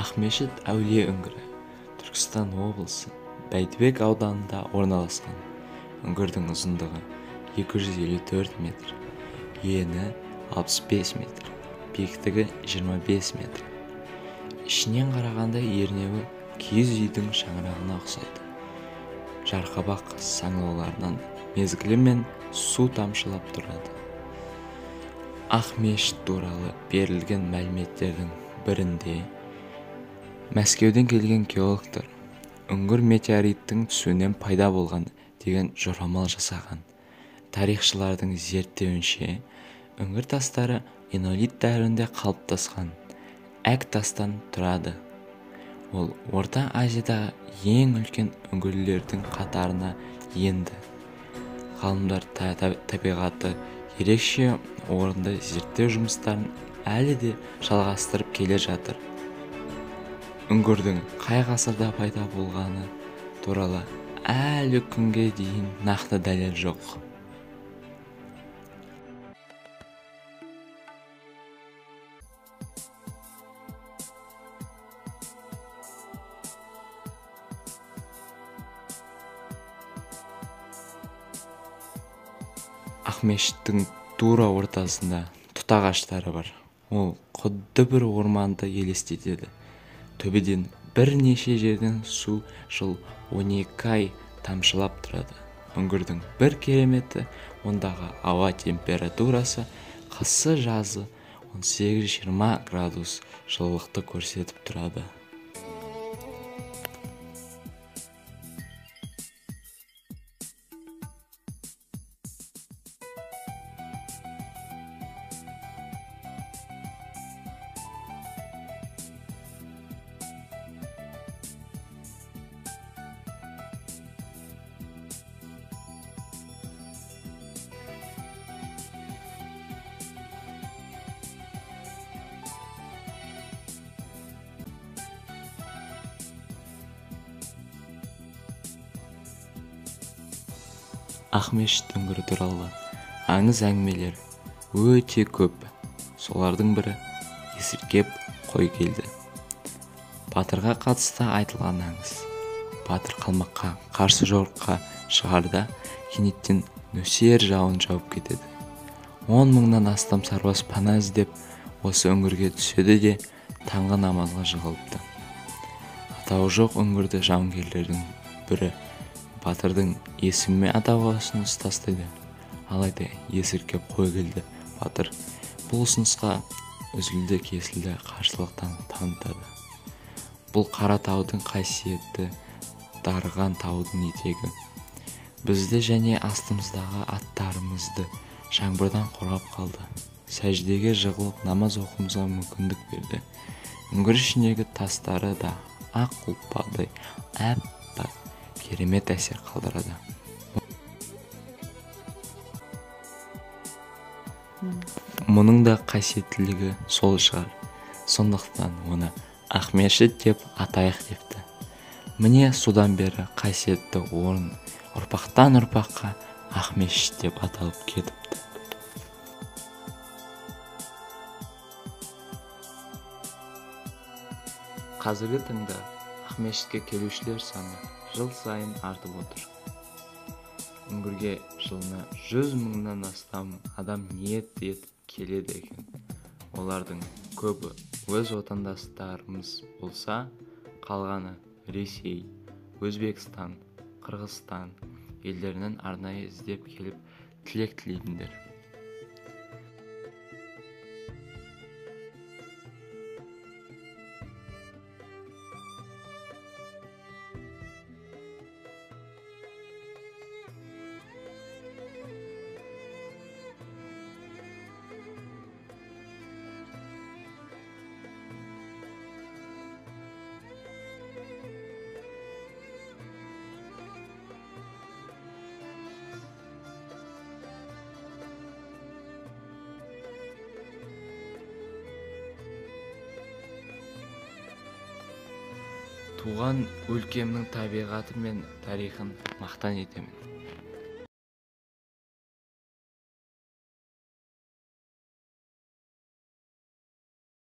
Ақмешіт әулие үңгірі Түркістан облысы Бәйдібек ауданында орналасқан. Үңгірдің ұзындығы 254 метр, ені 65 метр, биіктігі 25 метр. Ішінен қарағанда ернеуі киіз үйдің шаңырағына ұқсайды. Жарқабақ саңылауларынан мезгілімен су тамшылап тұрады. Ақмешіт туралы берілген мәліметтердің бірінде Мәскеуден келген геологтар үңгір метеориттің түсуінен пайда болған деген жорамал жасаған. Тарихшылардың зерттеуінше, үңгір тастары энеолит дәуірінде қалыптасқан әк тастан тұрады. Ол Орта Азиядағы ең үлкен үңгірлердің қатарына енді. Ғалымдар табиғаты ерекше орынды зерттеу жұмыстарын әлі де жалғастырып келе жатыр. Үңгірдің қай ғасырда пайда болғаны туралы әлі күнге дейін нақты дәлел жоқ. Ақмешіттің тура ортасында тұт ағаштары бар. Ол құдды бір орманды елестетеді. Төбеден бірнеше жерден су жыл 12 ай тамшылап тұрады. Үңгірдің бір кереметі ондағы ауа температурасы қысы жазы 18-20 градус жылылықты көрсетіп тұрады. Ақмешіт үңгірі туралы аңыз әңгімелер өте көп. Солардың бірі Есіркеп Қойкелді батырға қатысты айтылған аңыз. Батыр қалмаққа қарсы жорыққа шығарда кенеттен нөсер жауын жауып кетеді. 10 мыңнан астам сарбаз пана іздеп осы үңгірге түседі де таңғы намазға жығылыпты. Атауы жоқ үңгірді жауынгерлердің бірі батырдың есімімен атауға ұсыныс тастайды. Алайда Есіркеп Қойкелді батыр бұл ұсынысқа үзілді-кесілді қарсылық танытады. Бұл қара таудың қасиетті дарыған таудың етегі. Бізді және астымыздағы аттарымызды жаңбырдан қорғап қалды. Сәждеге жығылып намаз оқуымызға мүмкіндік берді. Үңгір ішіндегі тастары да ақ ұлпадай әппақ керемет әсер қалдырады. Мұның да қасиеттілігі сол шығар. Сондықтан оны Ақмешіт деп атайық депті. Міне содан бері қасиетті орын ұрпақтан ұрпаққа Ақмешіт деп аталып кетіпті. Қазіргі таңда Ақмешітке келушілер саны жыл сайын артып отыр. Үңгірге жылына 100 мыңнан астам адам ниет етіп келеді екен. Олардың көбі өз отандастарымыз болса, қалғаны Ресей, Өзбекстан, Қырғызстан елдерінен арнайы іздеп келіп тілек тілейтіндер. Туған өлкемнің табиғаты мен тарихын мақтан етемін.